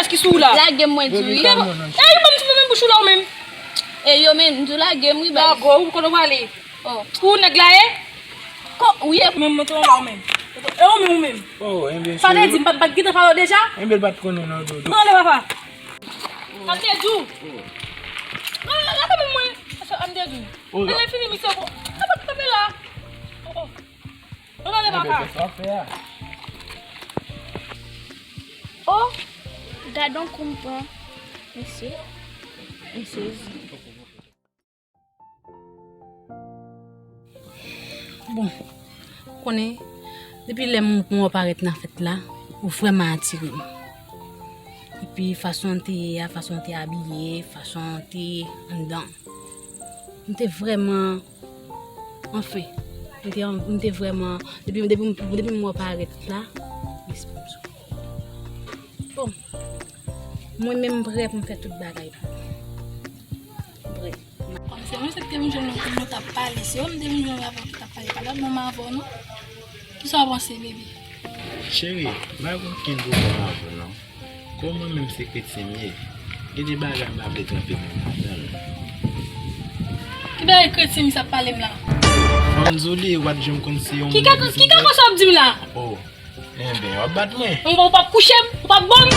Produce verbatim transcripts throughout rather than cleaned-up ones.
Ki sou ou la? Lage m, mwen di w wi. Ey, ou menm, ou menm bouch ou la ou menm. E yo menm, m di w lage m wi, baz. Lage w, kote w prale? Oh. Ou nèg la ye? Ko, ou ye? Menm mwen tou la ou menm. E ou menm, ou menm. Oh, enben, sa te di, m pa t, pa t gentan pale w deja? Enben, l pa t konnen non, Dodo. Pale, papa. Sa te di w. Ah, la kanmenm mwen. Sa m te di w. Oh, la. Lè fini, misye, oh, kanpe la. Oh, oh. Ann ale, papa. Sa fè a. Oh, gadon kou m pran. Mesye, m sezi. Bon, ou konnen, depi lè m, m wè w parèt nan fèt la, ou vrèman atire m. Epi fason w te ye a, fason w te abiye, fason w te anndan. M te vrèman Anfen, m te, m te vrèman, depi, depi, depi m wè w parèt la, respè m sou. Bon, mwen menm m prè pou m fè tout bagay pou ou. M prè. Kòm se mwen se k te vin jwenn nou pou nou t ap pale, se yo m te vin jwenn avè w ki t ap pale, pa lòt nonm avè w non. Kisa w panse, bebe? Cheri, m pa gen okenn pwoblèm avè w non. Kòm mwen menm se kretyen m ye, gen de bagay m pa vle tranpe menm ladan l. Ki bagay kretyen misye ap pale m la? Fò m di w li, w pa t janm konn si yon moun ki ka, ki ka konsa w ap di m la? Oh, enben, w ap bat mwen. Ou p ap kouche m, ou p ap ban m.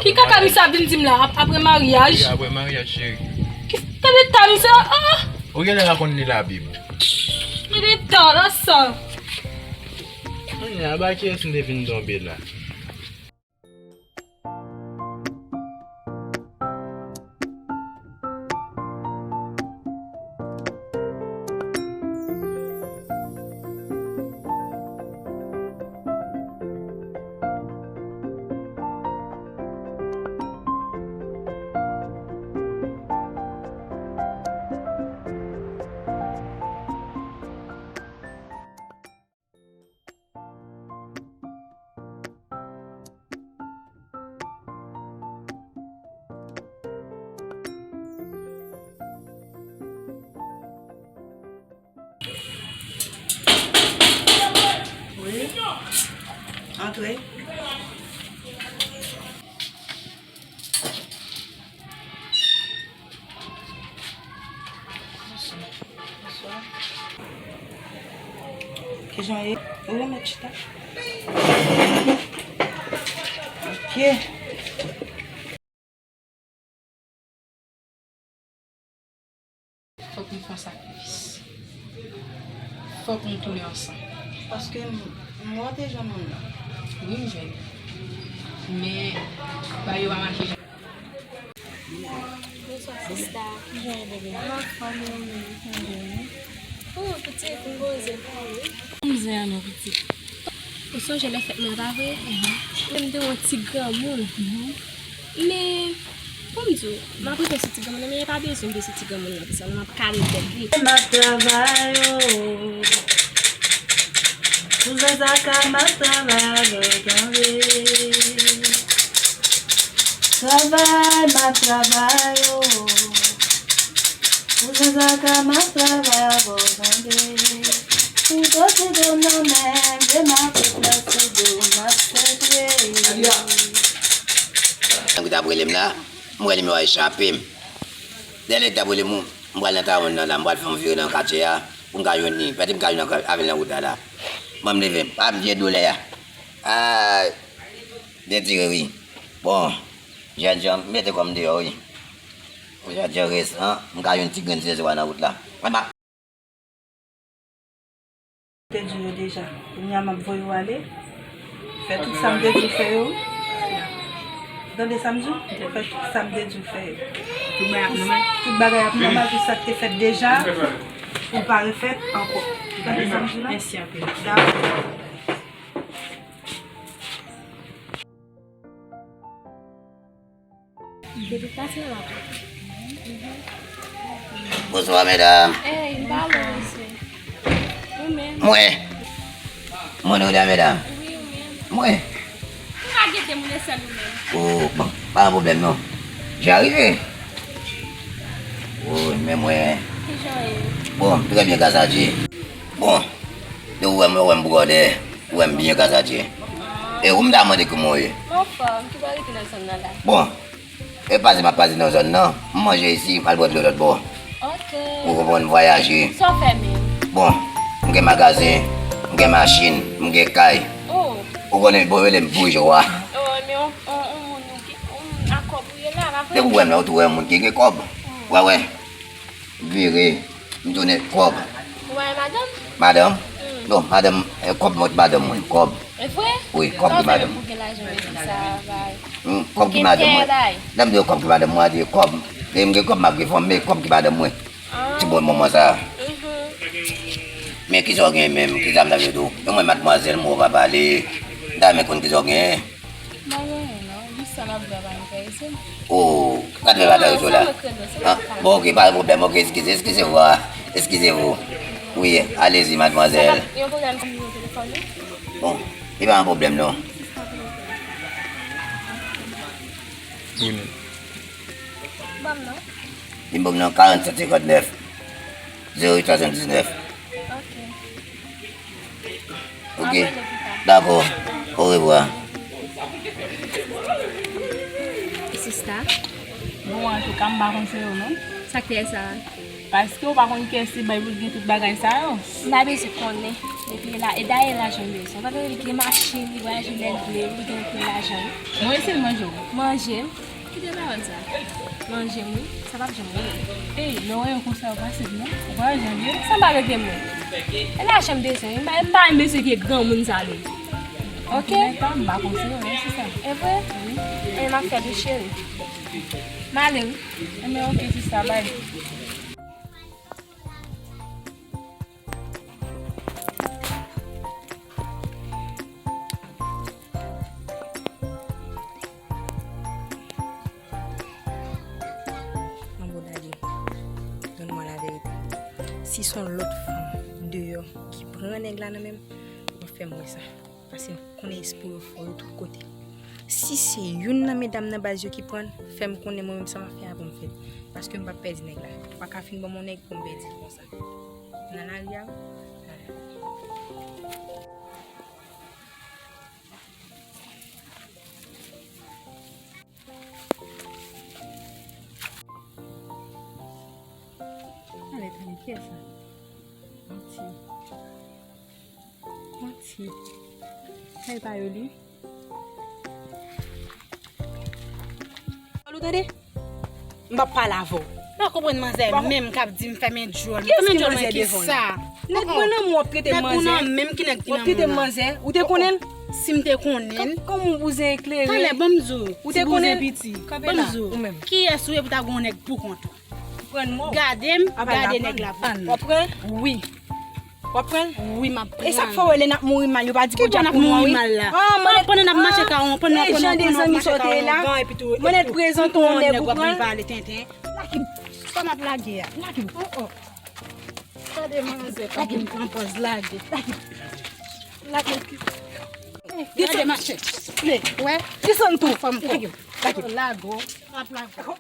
Ki kaka misye ap vin di m la ap-, apre maryaj? Wi, apre maryaj, cheri. Ki, ki leta misye, ah! Ou genlè pa konn li Labib. Ki leta la sa? Kounye a, ba kiyès m te vin tonbe la? Wi. Antre. Bonswa. Bonswa. Kijan w ye? Ou remèt chita. Ok. Fòk nou fè yon sakrifis. Fòk nou tounen ansanm. Paske m, m wè w te jwenn moun nan. Wi, m jwenn li. Men, bagay yo pa mache jan. Bonswa, sista. Kijan w ye, bebe? M anfòm, e ou menm, kijan w ye? Oh, pitit, m poze, m pale. M zen an non, pitit. Ou sonje lè fèt mwen, pa vre? Mhm. Lè m te wè yon ti granmoun. Mhm. Men, pou m di w, m ap rive sou ti granmoun nan, men pa bezwen m vin sou ti granmoun nan, pis la, m ap kale tèt li. M ap travay, oh. Pou Zazaka, m ap travay avè w, tande. Travay, m ap travay, oh. Pou Zazaka, m ap travay avè w, tande. Pou soti do m nan men, de makout la sou do m, m ap sèche. Nèg ki t ap rele m la, m wè nimewo a echape m. Dèyè nèg t ap rele m, m pral nan tawon nan la, m pral fè yon vire nan katye a, pou m ka jwenn li. Pèdi m ka jwenn avè l nan wout la la. Mwen m leve, pa m vye doulè a. Ay, detire wi. Bon, jènjan, m mete kò m deyò wi. Pou jènjan resan, m ka jwenn ti grenn zezwa nan wout la. Mwen pa Te di yo deja. Kounye a m ap voye w ale. Fè tout sa m te di w fè yo. Ou tande sa m di w? Fè tout sa m te di w fè yo. Tout bagay ap nòmal. Tout bagay ap nòmal, tout sa k te fèt deja, pou l pa refèt ankò. Ou tande sa m di w la? Mèsi anpil. Dakò. Depi pati nan lapòt. Bonswa, medam. Ey, m pa lwen, mesye. Ou menm? Mwen. Mwen, ou la, medam. Wi, ou menm. Mwen. Ou pa gete moun e sèl ou menm. Oh, bon, pa gen pwoblèm, non. Jan rive. Oh, men mwen. Kijan w ye? Bon, trè byen, gras a Dye. Bon, de ou wè m, ou wè m bwòdè, ou wè m byen, gras a Dye. E ou m ta mande kouman w ye? M anfòm, ki bò w rete nan zòn nan la? Bon, e pase m ap pase nan zòn nan, m manje isi, m al bwè dlo lòt bò. Ok. Ou konprann, m vwayaje. Sa w fè menm? Bon, m gen magazen, m gen machin, m gen kay. Oh. Ou konnen, bon, yo rele m boujwa. Oh, men on, on, on moun ou gen, on moun a kòb ou ye la, pa vre? Depi ou wè m la, ou tou wè yon moun ki gen kòb. Hmm. Wè, wè. Vire, m tounen kòb. Ou pa gen madanm? Madanm? Hmm. Non, madanm, eh, kòb mwen, madanm mwen, kòb. E vre? Wi, kòb ki madanm. Sa w fè pou gen lajan, men sa, bay. Hmm, kòb ki madanm mwen. Lè m di yo kòb ki madanm mwen, a di kòb. Lè m gen kòb, m ap gen fanm, men kòb ki madanm mwen. Ah. Ti bon moman sa. Mhm. Men kisa w gen menm, kisa m ta vle di w? E mwen, madmwazèl, mwen w pa pale. M ta renmen konn kisa w gen. M pa gen anyen non, jis sa m ap di a pa enterese m. Oh, gad fè bagay yo la. Bon, ok, pa gen pwoblèm, ok, eskize, eskize vwa, eskize vou. Wi, alezi, madmwazèl. Yon pwoblèm pou nimewo telefòn ou? Bon, li pa yon pwoblèm non. Ban m non. Li ban m non, karannsenk senkantnèf, zewo uit swasanndiznèf. Ok. Ok. Dakò. Orevwa. Sista. Bon, antouka, m pa konn se yo, non. Sa k fè sa? Paske w pa konn kiyès li bay pou l gen tout bagay sa yo. M pa bezwen konnen. Depi la, e dayè lajan m bezwen. Ou pa tande li gen machin, li vwayaje lè l vle, li gen anpil lajan, wi. Mwen ese l manje w. Manje m? Kite pawòl sa. Manje m, wi. Sa p ap janm rive. Ey, lè w wè yo konsa, yo pa senp non. Ou pa wè jan l ye? Sa m pa regle mwen. E lajan m bezwen, wi. M pa, m pa renmen mesye vye granmoun sa yo. Ok? Antouka, m pa konseye w, non, se sa. E vre? Wi. E m ap fè l, wi, cheri. M ale, wi. Enben, ok, sista, bay. Manbo lage. Donn mwen laverite. Si se yon lòt fanm deyò ki pran nèg la nan men m, bon, fè m wè sa. Paske m konnen espri yo fò yo tout kote. Si se youn nan medam nan baz yo ki pran l, fè m konnen mwen menm sa m ap fè a pou m fè l. Paske m p ap pèdi nèg la. Ou pa ka fin ban m yon nèg pou m pèdi l konsa. Nan lari a, wi. Nan lari. Ale, tande, kiyès sa? Manti. Manti. Kay pa yo li. Ou tande? M p ap pale avè w. M pa konprann manzè menm k ap di m fèmen djòl. Fèmen djòl mwen kisa? Nèg mwen nan mwen w ap trete m manzè. Nèg mwen nan menm ki nèg ki nan mwen la. W ap trete m manzè. Ou te konnen l? Si m te konnen l. Kòm, kòm yon bouzen eklere. Talè, ban m di w. Ou te konnen l? Ti bouzen piti. Kanpe la, ou menm. Ban m di w. Kiyès ou ye pou ta gen yon nèg pou kont ou? Pran mò. Gade m, gade nèg la pou kont ou. W ap pran? Wi. W ap pran l? Wi, m ap pran l. E sa k fè w wè lè n ap mouri mal, yo pa di podyab pou nou an, wi? Ki bò n ap mouri mal la? Ah, mannèt, pandan n ap mache ka yon, pandan n ap, pandan n ap mache ka yon gan, epi tou, epi tou, yon nèg w ap vin pale tenten. Lage m. Sa m ap lage a? Lage m. Oh, oh. Gade manzè, pa vin pran pòz lage. Lage m. Lage m. Gade mache. Wè? Desann tou. Lage m. Lage m. Lage w. M ap lage w.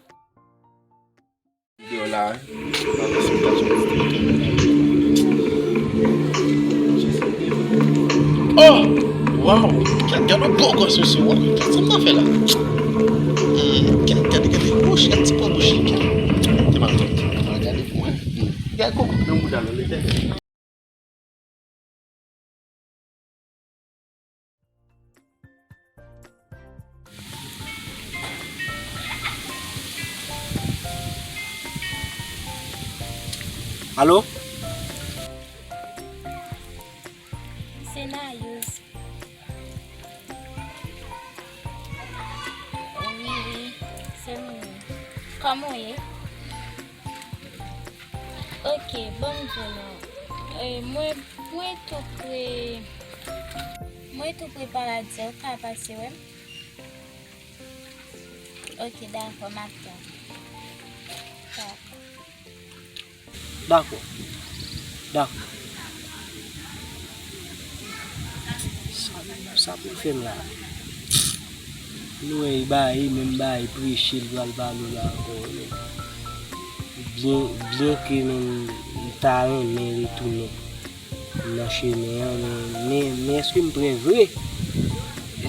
Deyò la, wi. Oh! Waw! Gad, gad yon bò gòs mesye, waw! Gad sa m ta fè la. Hmm, gad, gad, gad, wouch, gad ti po bouch li, gad. Te mal fè, te mal gade pou mwen. Hmm. Gad kòk nan mouda l, Letènèl. Alo? Se Nayouz. Wi, wi, se mwen. Kòman w ye? Ok, ban m di w non. E, mwen, mwen tou pre, mwen tou pre paradis, ou ka pase wè m? Ok, dakò, m ap tann. Dakò. Dakò. Dakò. Sa, sa pou l fè m la? Nou wè, e ba, e menm ba, e preche, l pral pale w la ankò, wi, men. Byen, byen ke menm m ta renmen retounen nan chemen an, men, men, men èske m prè vre?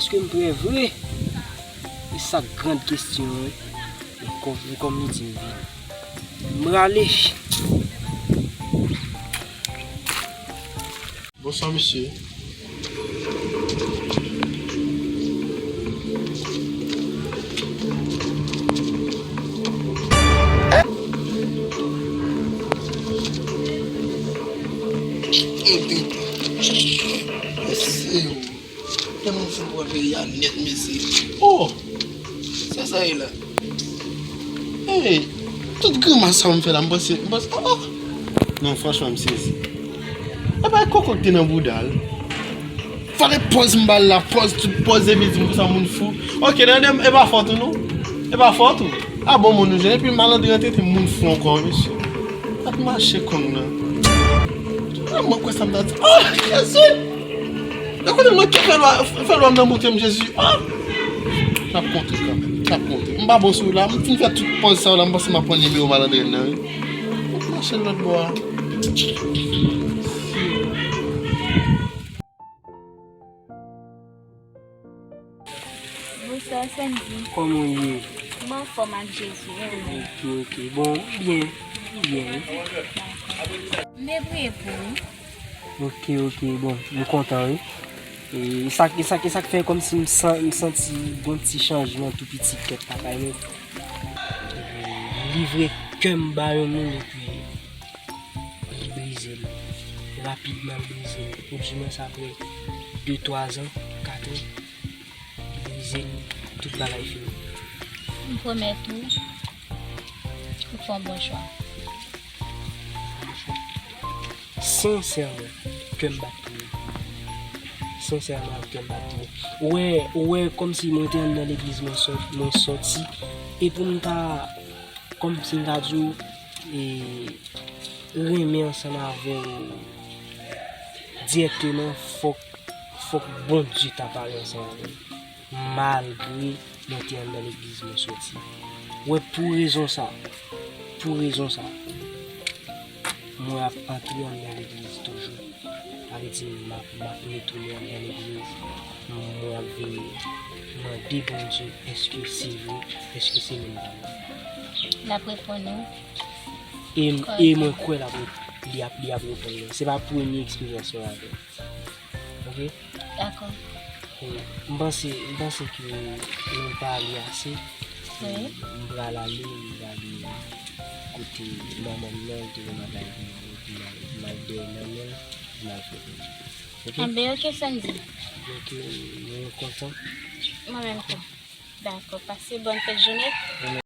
Èske m prè vre? E sa k gran kesyon an wi. M kò, m kò m di m vini. M rale. Bonswa, mesye. Mesye, lè moun fin pran peyi a nèt, mesye. Oh! Se sa ye la. Hey, tout grimas sa m fè la, m panse, m panse, oh, oh. Non, franchman, m sezi. E pa koko ki te nan bouda l. Fale pòz m ba l la, pòz, tout pòz epi di m konsa moun fou. Ok, nan de, e pa fòt ou non. E pa fòt ou. A bon moun ou jwenn, epi malandren an te di moun fou ankò, mesye. Ap mache kong nan. A mwen kwè sa m ta di. Oh, Jezi! Nan kote mwen ki fè lwa, fè lwa m nan bouke m, Jezi. Ah! N ap konte kanmenm, n ap konte. M pa bon sou la, m fin fè tout pòz sa yo la, m panse m ap pran nimewo malandren nan, wi. M ap mache lòt bò a. Bonswa, Sandy. Kòman w ye? M anfòm ak Jezi, e ou menm? Ok, ok. Bon, m byen, m byen, wi. M te priye pou ou. Ok, ok, bon, m kontan, wi. E sa, e sa, e sa k fè kòmsi m san-, m santi gon ti chanjman tou piti kèk lakay mwen. E li livre kè m ba yon moun epi li brize l. Rapidman, li brize l. Oudimwens apre de, twa zan, kat an, li brize l, tout bagay fini. M pwomèt ou, ou fè yon bon chwa. Sensèman, kè m bat pou ou. Sensèman, kè m bat pou ou. Ou wè, ou wè, kòmsi mwen te anndan legliz, mwen sòt-, mwen sòti. E pou m ta, kòmsi m ta di w, e, renmen ansanm avè w dirèkteman, fòk, fòk Bondye ta pale ansanm avè m. Malgre mwen te anndan legliz, mwen sòti. Wè, pou rezon sa, pou rezon sa, mwen ap antre anndan legliz toujou. Sa vle di, m ap, m ap retounen anndan legliz. Mwen ap vin mande Bondye, èske se vre, èske se menm pa m? L ap reponn ou. E, e mwen kwè l ap, li ap, li ap reponn mwen. Se pa premye eksperyans mwen avè l. Ok? Dakò. E, m panse, m panse ke nou pale ase. Wi. M pral ale, m prale kote manman m nan, li te gen bagay pou mwen, epi m al, m al dèyè manman l, m al fè pou li. Ok? Enben, ok, Sandy. Donk, nou, nou kontan. Mwen menm tou. Dakò, pase bòn fèt jounen.